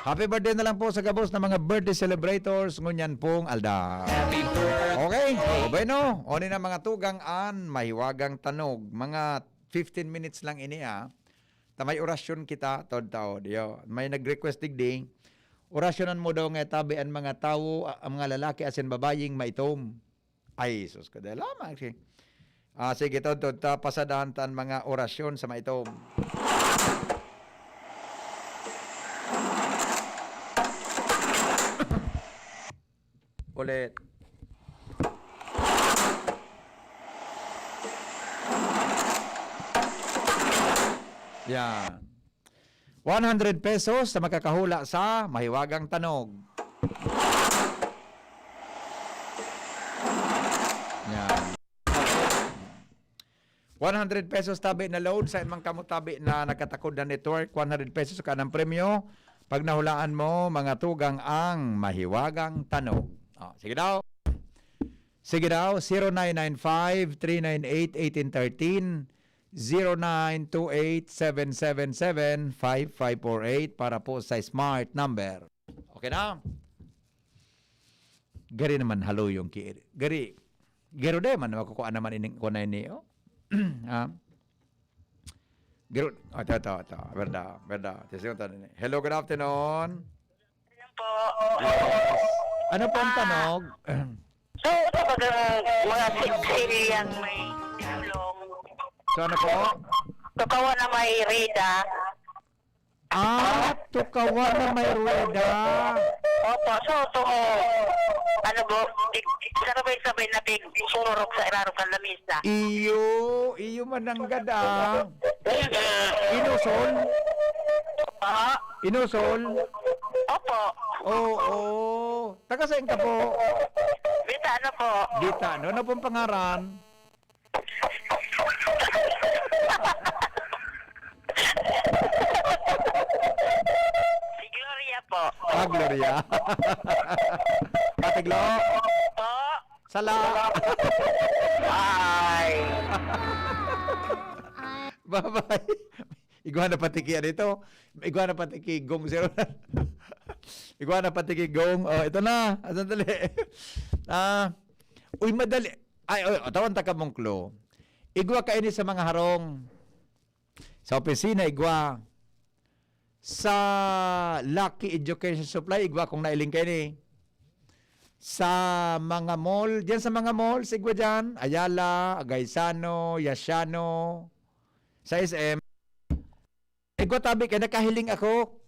Happy birthday na lang po sa gabos na mga birthday celebrators ngunyan pong aldaw. Happy birthday. Okay. O, bueno. O, ni na mga tugang an mahiwagang tanog. Mga fifteen minutes lang ini, ah. Ta may orasyon kita, taod-taod. Yo, may nag-request digdi, orasyonan mo daw nga tabi an mga tawo, a-, ang mga lalaki asin babayeng maitom. Ay, sus, kada lamang si, ah, sige, taod-taod ta, pasadahan ta an mga orasyon sa maitom. Ulit. Yan. One hundred pesos sa makakahula sa mahiwagang tanog. Yan. One hundred pesos tabi na load, sa imong kamo tabi na nakatakod na network, one hundred pesos ka ng premyo. Pag nahulaan mo, mga tugang ang mahiwagang tanog. Oh, sige daw. Sige daw, zero nine nine five, three nine eight, eighteen thirteen, zero nine two eight, seven seven seven, five five four eight para po sa smart number. Okay na? Gari naman halo yung ki-, gari, garo de man, makukuha naman ining kunay ni, oh. Ah. Garo, oh, ito, ito, ito. Berda, berda. Testing ko ni. Hello, good afternoon. Ano po? Yes. Ano po ang tanong? So, talagang mga siksilyang may gulong. So, ano po? Tukawan na may rida. Ah, tukawan na may ruweda. Opo, so, ito, ano po, di- sabay-sabay na big surok sa irarong kan lamisa. Iyo, iyo mananggad ah. Inosol? Ah, Inosol? opo. Oo. Taga saan ka po? Bita, ano po? Dita, no? Ano pong pangaran? Si Gloria po. Ah, Gloria. Patiglo? Po? Sala. Ay. Bye-bye. Igwa na pati ki ano ito. Igwa na pati ki Gong Zero. Igwa na pati ki Gong. Oh, ito na. Asan dali? Ah, uy, madali. Ay, oy, tawan ta ka mong clue. Igwa kaini sa mga harong. Sa opisina, igwa. Sa Lucky Education Supply, igwa kung nailing kaini. Sa mga mall, diyan sa mga mall, sa igwa diyan, Ayala, Agaisano, Yasiano, sa S M. Igwa tabi kay nakahiling ako.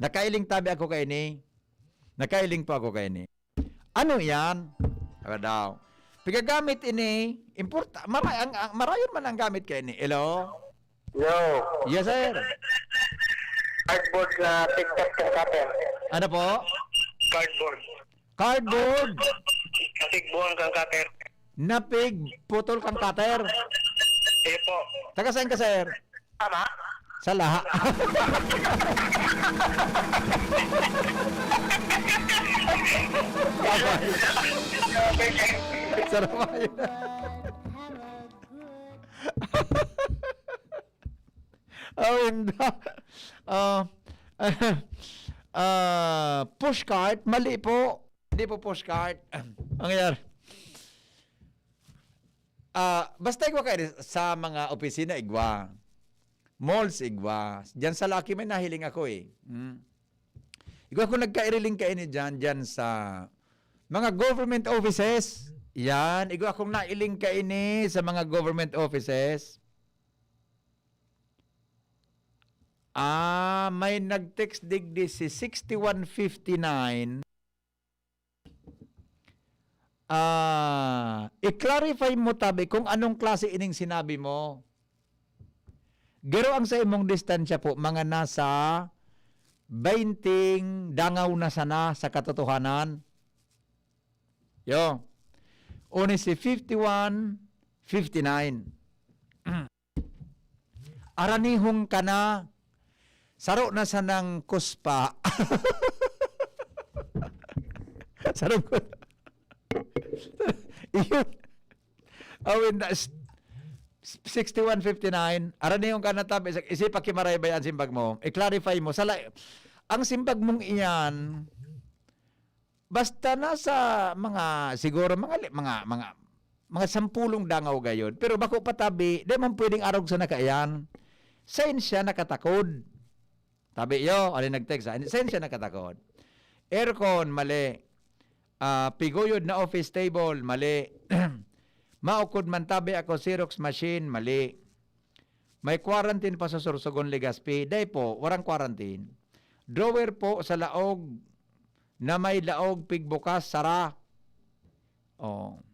Nakahiling tabi ako kaini. Nakahiling po ako kaini. Ano yan? Sabi daw. Pigagamit ini, importa, mara, ang, ang, marayon man ang gamit kaini. Hello? Yo, Yes, sir. cardboard na tigtas ng cutter. Ano po? Cardboard. Cardboard. Katigbuhan kang cutter. Napig, putol kang cutter. Iyo po. Taga saan ka, sir? Tama? Sa laha. Sarap yun. Oh, hindi. Ah, ah, pushcart, mali po. Hindi po pushcart. Ang nangyari. Ah, basta igwa kayo sa mga opisina, igwa. Malls, igwa. Diyan sa Lucky may nahiling ako eh. Hmm. Igwa ko nagkairiling kaini diyan, diyan sa mga government offices. Yan, igwa akong nailing kaini sa mga government offices. Ah, may nag-text digdi si sixty-one fifty-nine. Ah, i-clarify mo tabi kung anong klase ining sinabi mo. Garo ang sa imong distansya po, mga nasa bainting dangaw na sana sa katotohanan. Yo. Uni si fifty-one fifty-nine. Aranihon ka na. Saro na sanang kuspa. Sarong kuspa. Iyon. Awin na, sixty-one fifty-nine, aranihon ka na tabi, isi pa kimaraybay ang simbag mo. I-clarify mo. Sala, ang simbag mong iyan, basta nasa mga, siguro, mga, li- mga, mga, mga sampulong dangaw gayod. Pero bako pa tabi, di man pwedeng arog sa nakaiyan. Sain siya nakatakod? Tabi yo, alin nag-text, ah? Sain siya nakatakod? Aircon, mali. Ah, piguyod na office table, mali. Maukod man tabi ako, Xerox machine, mali. May quarantine pa sa Sorsogon, Legazpi. Dai po, warang quarantine. Drawer po sa laog na may laog pigbukas, sara. Oh.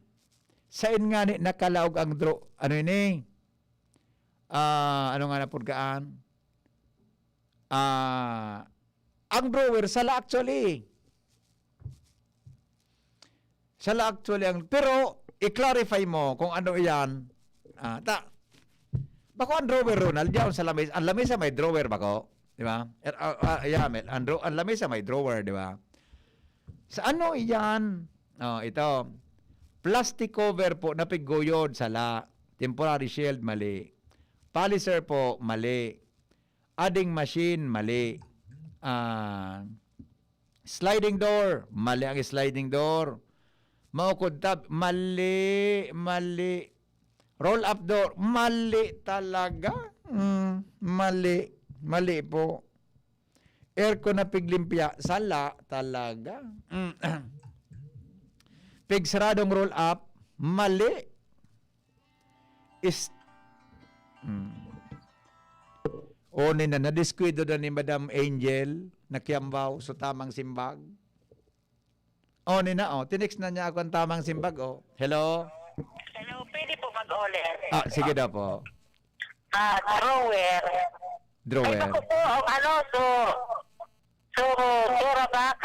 Sain nga ni nakalaog ang draw-, ano ini? Ah, ano nga na pud kaan? Ah, ang drawer, sala actually. Sala actually ang, pero i-clarify mo kung ano iyan. Ah, ta, bako ang drawer, Ronald, diyan sa lamesa. Ang lamesa may drawer, bako? Di ba? Er, ah, ah, yeah, may, ang, dro-, ang lamesa may drawer, di ba? Sa ano iyan? Oh, ito. Plastic cover po na pigguyod, sala. Temporary shield, mali. Polisher po, mali. Adding machine, mali. Ah, sliding door, mali ang sliding door. Maukod tab, mali, mali. Roll up door, mali talaga. Mm, mali, mali po. Aircon na piglimpya, sala talaga. Mm. Pigsaradong roll up, mali. Is, mm. O, ni na, nadiskwidado na ni Madam Angel, nakiambaw sa tamang simbag. O, ni na, o. Tinext na niya ako ang tamang simbag, o. Hello? Hello, pwede po mag-order? Ah, sige daw po. Ah, drawer. Drawer. Ay, naku po, ang ano, so, so, Dora box.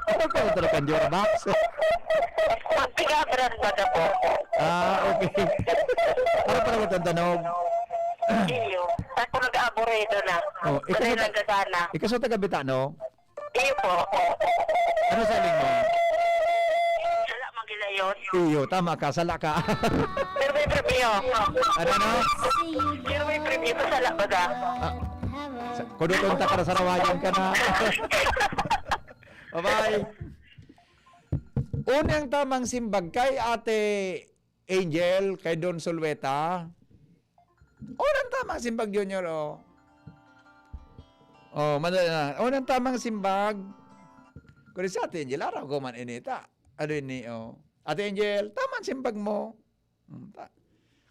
Ano ka, Dora box? Magpiga brand ba ka po? Ah, okay. Ano pala mo tantanog? Iyo. Ako nag-aaburido na. Oh, ikaw Kasi sa ta-, nagkasana. ikaw sa taga Bita, no? Iyo po. Ano sa mo? Sala, Magilayon. Iyo, tama ka, sala ka. Pero may premyo. Ano, no? Pero may premyo, pasala ba ka? Ah, sa, kuduton ta ka na sa rawayan ka na. Bye-bye. Unang tamang simbag kay Ate Angel, kay Don Solweta. O, nang tamang simbag, Junior, o. O, madali na. O, nang tamang simbag. Kung sa Ate Angel, araw ko man inita. Ano ini, o? Ate Angel, tamang simbag mo. Hmm, ta-,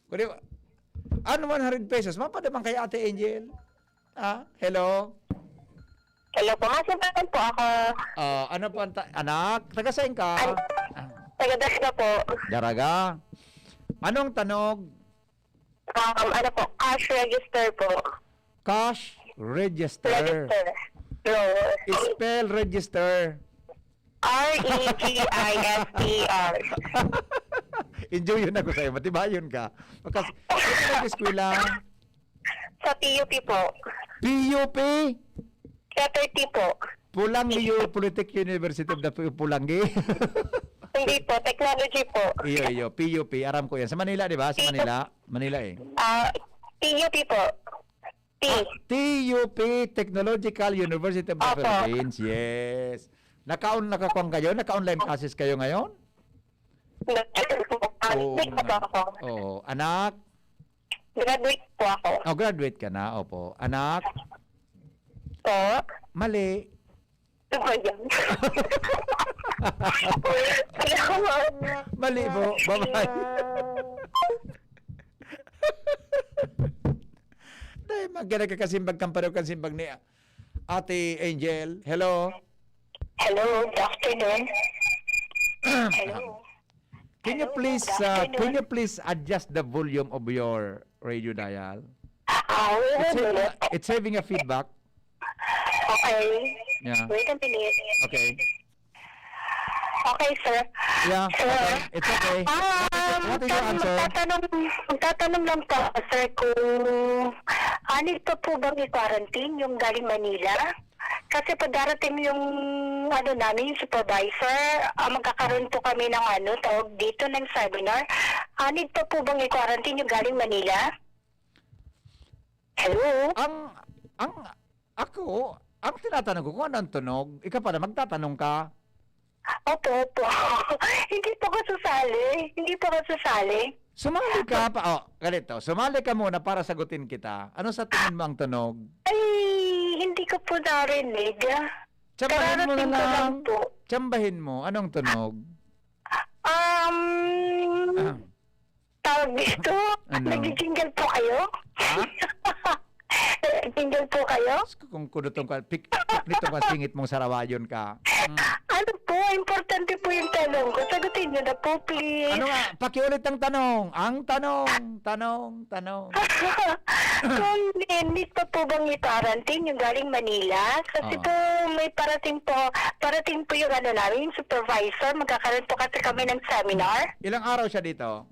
kung di, ano, one hundred pesos, mapadamang kay Ate Angel. Ah, hello? Hello po, masimbahan po ako. Ah, ano po ang ta-, anak? Taga saan ka? An-, Ah, taga Daraga po. Daraga. Anong tanog? Um, ano po, cash register po. Cash register. Register. No. Spell register. R E G I S T R. Enjoy yun ako sa'yo. Matibayon ka. Makas-, saan ka nag-eskwela? Sa P U P po. P U P? Letter T po. Pulangi, Polytech University of the Pu-, Pulangi. Hindi po, technology po. Iyo, iyo, P U P. Aram ko yan. Sa Manila, di ba? Sa P U P. Manila? Manila eh. Ah, T U P po. T. Ah, T U P, Technological University of the Opo. Philippines. Yes. Naka-on-, nakakuan kayo? Naka-online classes kayo ngayon? Nag-, Oo, Nag-, nga. Ako. Oo. Anak? Graduate po ako. Oh, graduate ka na. Opo. Anak? Po? Mali. Ano ba yan? Salamat. Mali po. Bye-bye. Dahil magkana ka kasimbag kan pareho kan simbag ni Ate Angel. Hello? Hello, good afternoon. Hello. Can you Hello, please, good uh, can afternoon. you please adjust the volume of your radio dial? Ah, wait a It's having minute. a, it's having a feedback. Okay. Yeah. Wait a minute. Okay. Okay, sir. Yeah, Sir. okay. It's okay. Ah, What is your magta-, answer? magtatanong, magtatanong lang po, sir, kung anid pa po bang i-quarantine yung galing Manila? Kasi pag darating yung, ano, namin, yung supervisor, ah, magkakaroon po kami ng, ano, tawag dito, ng seminar. Anid pa po bang i-quarantine yung galing Manila? Hello? Ang, ang, ako, ang tinatanong ko kung ano ang tunog, ikaw pala magtatanong ka. Opo, opo. Hindi po ako sasali. Hindi po ako sasali. Sumali ka pa, oh, ganito. Sumali ka muna para sagutin kita. Ano sa tingin mo ang tunog? Ay, hindi ko po narinig. Tsambahin mo na Kararating ko lang lang. po. Tsambahin mo. Anong tunog? Um, Ah. Tawag dito? Ano? Nag-jingle po kayo? Ha? Nag-jingle po kayo? Diyos ko, kung kudutong ka, pik-, piknitong ka, singit mong sarawayon ka. Mm. Ano po? Importante po yung tanong ko. Sagutin niyo na po, please. Ano nga? Pakiulit ang tanong. Ang tanong, tanong, tanong. Kung Hindi pa po bang i-quarantine yung galing Manila? Kasi Oo. po may parating po, parating po yung ano namin, yung supervisor. Magkakaroon po kasi kami ng seminar. Ilang araw siya dito?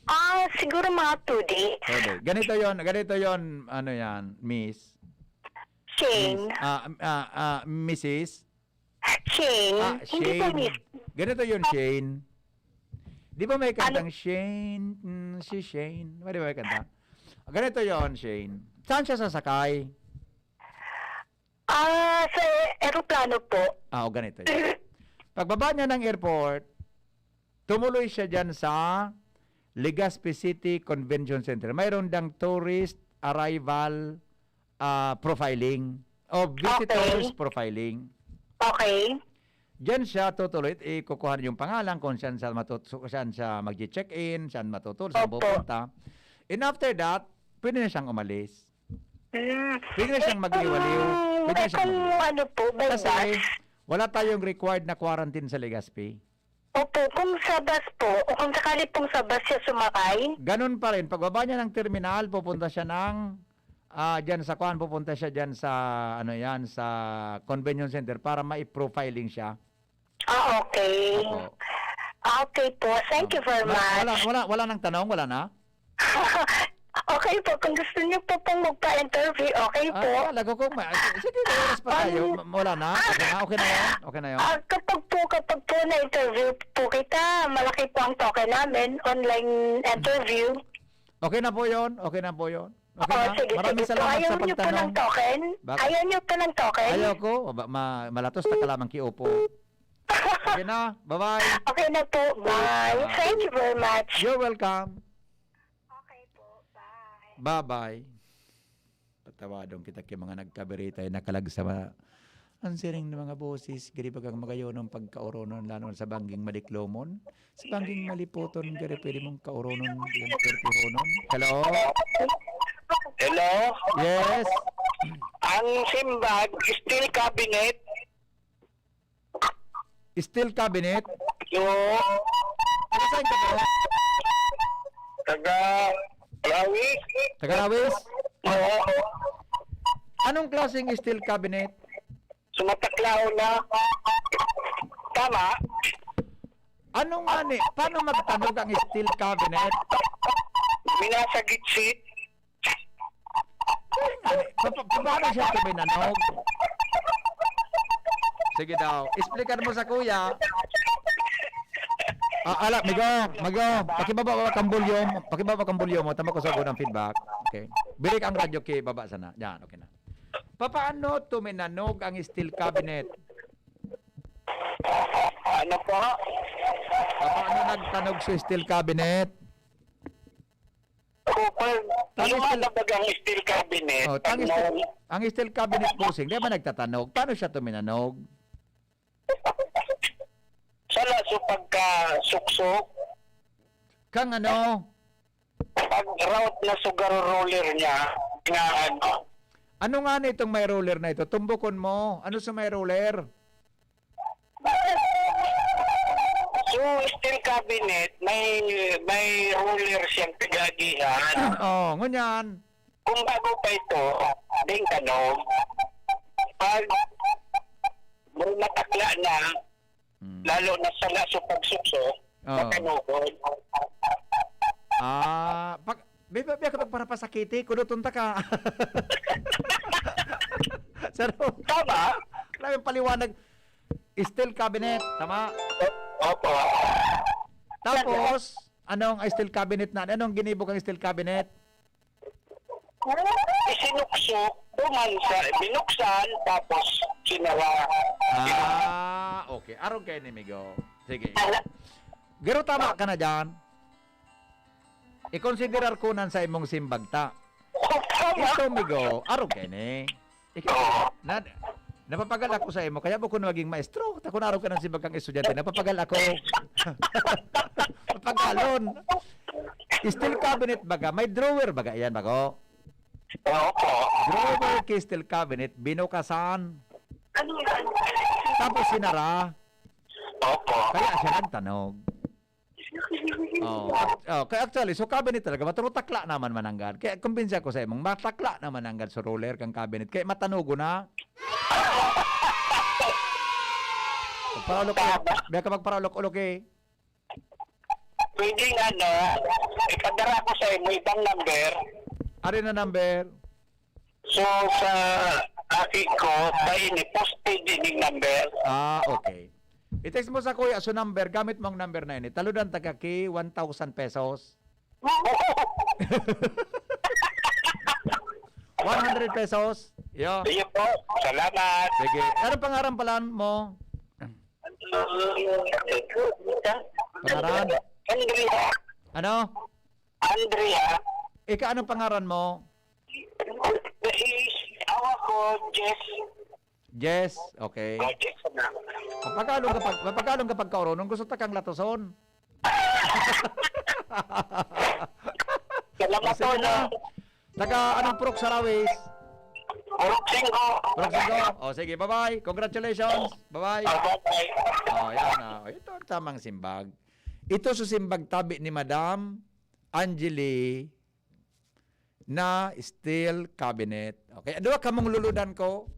Ah, siguro mga two days. Two days. Ganito yon, ganito yon, ano yan, Miss? Shane. Miss, ah, ah, ah, Missus? Shane. Ah, Hindi po, Shane. Miss. Ganito yun, Shane. Di ba may Ano? kantang Shane? Mm, si Shane. Di ba may kanta? Ganito yon, Shane. Saan siya sasakay? Ah, sa eroplano po. Ah, o ganito yun. Pagbaba niya ng airport, tumuloy siya dyan sa Legazpi City Convention Center. Mayroon dang tourist arrival, ah, profiling o visitors Okay. profiling. Okay. Diyan siya tutuloy, ikukuha yung pangalan kung saan siya matut-, saan siya magche-check-in, saan matutulog, saan Opo. pupunta. And after that, pwede na siyang umalis. Hmm. Pwede na siyang Eh, magliwaliw. kung, Pwede na eh, siyang kung magliwaliw. ano po, by Kasi bus? wala tayong required na quarantine sa Legazpi. Opo, kung sa bus po, o kung sakali pong sa bus siya sumakay? Ganun pa rin. Pagbaba niya ng terminal, pupunta siya ng, ah, dyan sa kuan, pupunta siya dyan sa, ano yan, sa convenience center para mai-profiling siya. Ah, okay. Opo. Ah, okay po. Thank you very Wala, much. wala, wala, wala nang tanong? Wala na? Okay po, kung gusto niyo po pong magpa-interview, okay Ah, po. talaga ko, ma-, sige, may oras pa tayo. Ang Ma-, wala na? Okay na? Okay na yan? Okay na yun? Ah, kapag po, kapag po na-interview po kita, malaki po ang token namin, online interview. Okay na po yun? Okay na po yun? Okay Oo, na? sige, Maraming sige po. salamat Ayaw sa niyo po ng pagtanong. token? Bakit? Ayaw niyo po ng token? Ayaw ko. Ba-, ma-, malatos na ka lamang kiupo. Okay na. Bye-bye. Okay na po. Bye. Ah. Thank you very much. You're welcome. Okay po. Bye. Bye-bye. Patawadon kita ki mga nagkabiritay, nakalag sa ma-, ang siring ng mga boses, giri bagang magayunon pagkaoronon, lalo sa bangging madiklomon, sa bangging malipoton, giri pwede mong kaoronon, diyan perpihonon. Hello? Hello? Yes. Ang simbag, steel cabinet. Steel cabinet? Oo. Taga saan ka po? Taga Rawis. Taga Rawis? Oo. Anong klaseng steel cabinet? Sumataklaw na. Tama? Ano nga ni? Paano magtanog ang steel cabinet? Minasagitsit. Pa-, pa-, paano siya tuminanog? Sige daw, explican mo sa kuya. Ah, ala, migo, migo, pakibaba kang volume, pakibaba kang volume mo, tama ko sa gunang feedback. Okay. Birik ang radyo ki baba sana. Yan, okay na. Papaano tuminanog ang steel cabinet? Ano po? Papaano nagtanog sa steel cabinet? Kupal. Ang Ano nga steel na bagang steel cabinet? Oh, ang Ano? steel, ang steel cabinet, bossing, di ba nagtatanog? Paano siya tuminanog? Sa laso pagka suksok, Kang ano? Pag route na sugar roller niya, nga ano. Ano nga na itong may roller na ito? Tumbukon mo. Ano sa may roller? So, steel cabinet, may, may roller siyang pighagihan. Oh, ngunyan. Kung bago pa ito, ding tanong, pag may matakla na, Mm. lalo na sa laso pagsukso, Oo. makanukod. Ah, pag, may, may, may kapag para pasakiti, kuduton ta ka. Saro. Tama. Grabe ang paliwanag. Steel cabinet, tama? Opo. Tapos, anong steel cabinet na? Anong ginibo kang steel cabinet? Isinuksok, duman sa binuksan, tapos sinara. Ah, okay. Arog kayo ni Migo. Sige. Garo tama ka na dyan. Ikonsiderar ko nan sa imong simbag ta. Tama. Ito, Migo, arog kayo ni. Ikaw, na, napapagal ako sa imo, kaya mo ko naging maestro. Tako na arog ka ng simbag kang estudyante, napapagal ako. Papagalon. Steel cabinet baga, may drawer baga yan, bago? Opo. Drawer ki steel cabinet, binukasan. Tapos sinara. Opo. Kaya siya nagtanog. Oh, act-, oh, kaya actually, so cabinet talaga, maturo takla naman mananggad. Kaya kumbinsi ako sa imong, matakla naman nanggad sa ruler kang cabinet. Kaya matanugo na. Magparaulok-ulok. Biya ka magparaulok-ulok eh. Pwedeng ano, ipadara ko sa imo ibang number. Ari na number. So, sa aki ko, sa ini, posted ining number. Ah, okay. I-text mo sa kuya, so number, gamit mo ang number na ini. Taludan taga ki, one thousand pesos. One hundred pesos. Yo. Iyo po. Salamat. Sige. Anong pangaran pala mo? Pangaran? Andrea. Ano? Andrea. Ika, anong pangaran mo? Is, awa ko, Jess. Jess, okay. Oh, Jess na. Mapagalong ka pag, mapagalong ka pagkaoronon, gusto ta kang latoson. Salamat Sige po, na. no? Taga anong purok sa Rawis? Purok Singko. Purok Singko. O sige, bye-bye. Congratulations. Bye-bye. Oh, bye-bye. Oh, yan na. Ito ang tamang simbag. Ito sa simbag tabi ni Madam Angeli na steel cabinet. Okay, duwa kamong luludan ko.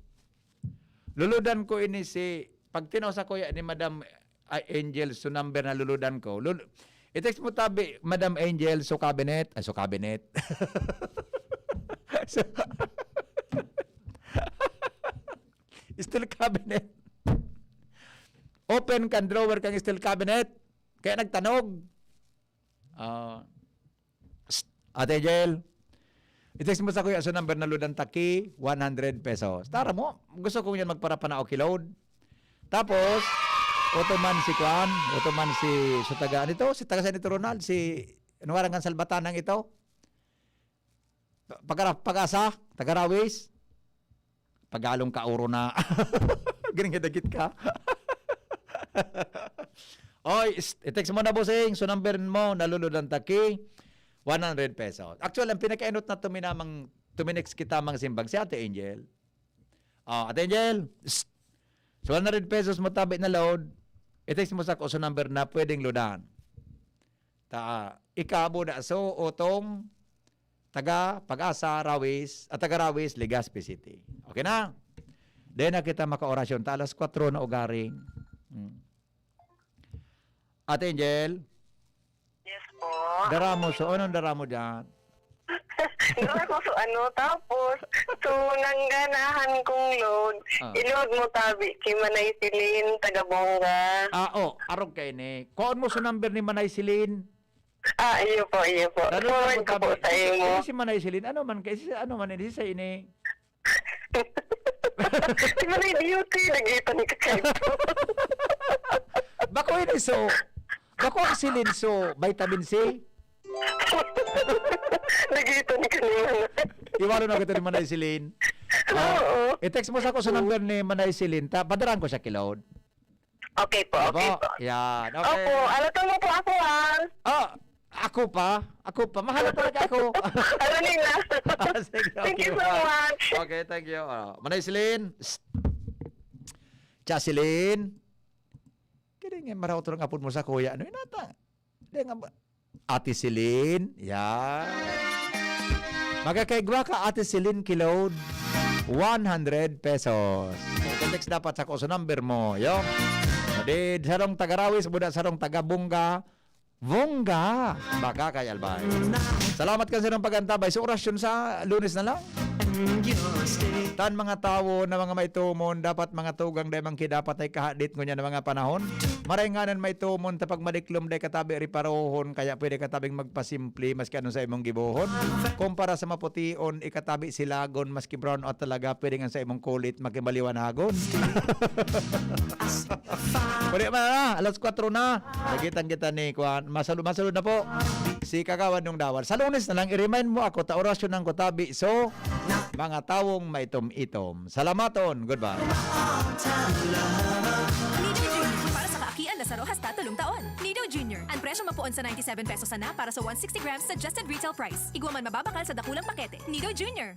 Luludan ko ini si, pagtinaw sa kuya ni Madam, ay, Angel, so number na luludan ko. Lul-, i-text mo tabi, Madam Angel, so cabinet. Ay, so cabinet. So, steel cabinet. Open kan drawer kang steel cabinet. Kaya nagtanog. Ah, psst, Ate Angel, i-text mo sa kuya sa number na Load and Taki, one hundred pesos. Tara mo, gusto ko yan magparapanao ki Load. Tapos, otoman si Kwan, otoman si, so taga, ano ito? Si taga San Ito Ronald, si, ano nga, Rangan Salbatanang ito? Pagka-, pag-asa, taga Rawis. Pagalong ka, oro na. Ganing dagit ka. Oy, is-, i-text mo na, bossing. So, number mo, naluludan taki, one hundred pesos. Actually, ang pinakainot na tuminamang, tuminext kita mang simbag, si Ate Angel. Oh, Ate Angel, psst. So, one hundred pesos mo tabi na load. I-text mo sa kuso number na pwedeng loadan. Ta, ika, Buda, so, otong taga Pag-asa, Rawis, at taga Rawis, Legazpi City. Okay na? Dahil na kita makaorasyon, ta alas kwatro na ugaring. Hmm. Ate Angel, Yes po. Dara mo, so anong dara mo dyan? Dara ko sa ano, tapos, so, nangganahan kong load. Ah. I-load mo tabi, kay Manay Celine, taga Bongga. Ah, oh, arog kayo ni. Kuhaon mo sa number ni Manay Celine. Ah, iyo po, iyo po. Lalo Forward na ko po tabi. Sa imo. Kaya si Manay Celine, ano man, kaya si, ano man, hindi sa ini. Si Manay Beauty, nagkita ni Kakay. Bako ini so, bako ang Celine so, vitamin C. Nagkita ni kanina. Iwalo na kita ni Manay Celine. Oo. I-text mo sa ako sa number ni Manay Celine. Ta, padaraan ko siya ki Load. Okay po, Ano okay po? po. Yan, okay. Opo, alatang mo po ako, ha? Ah, ako pa? Ako pa? Mahal talaga ako. Ano nila? Sige, Thank okay, you so bye. Much. Okay, thank you. Oh, Manay Celine. Psst. Cha Celine. Kaya nga maraot lang apod mo sa kuya. Ano yun ata? Di nga ba? Ate Celine. Yan. Magkakaigwa ka, Ate Celine, ki Load. One hundred pesos. Text dapat sa kuso number mo. Yo. Di sarong taga Rawis, Buda, sarong taga Bongga. Bongga. Baka kay Albay. Salamat kan sarong pag-antabay. So, orasyon sa Lunes na lang. Tan mga tawo na mga maitomon, dapat mga tugang dai man ki dapat ay kahadit ngunyan na mga panahon. Maray nganan maitomon, ta pag madiklom dai katabi riparohon, kaya pwede katabing magpasimple maski ano sa imong gibohon. Kumpara sa mapution, ikatabi silagon, maski brown out talaga, pwede nga sa imong kulit makimaliwanagon. Pwede man na, alas kwatro na. Nagitan kita ni Kwan. Masalu-, masulod na po. Si Kagawad nung Dawal. Sa Lunes na lang, i-remind mo ako, ta orasyon ng kutabi. So, mga tawong maitom-itom. Salamaton. Goodbye. Nido Junior, para sa kaakian na saro hasta tolong taon. Nido Junior, ang presyo mapuon sa ninety-seven pesos sana para sa one sixty grams suggested retail price. Igwa man mababakal sa dakulang pakete. Nido Junior.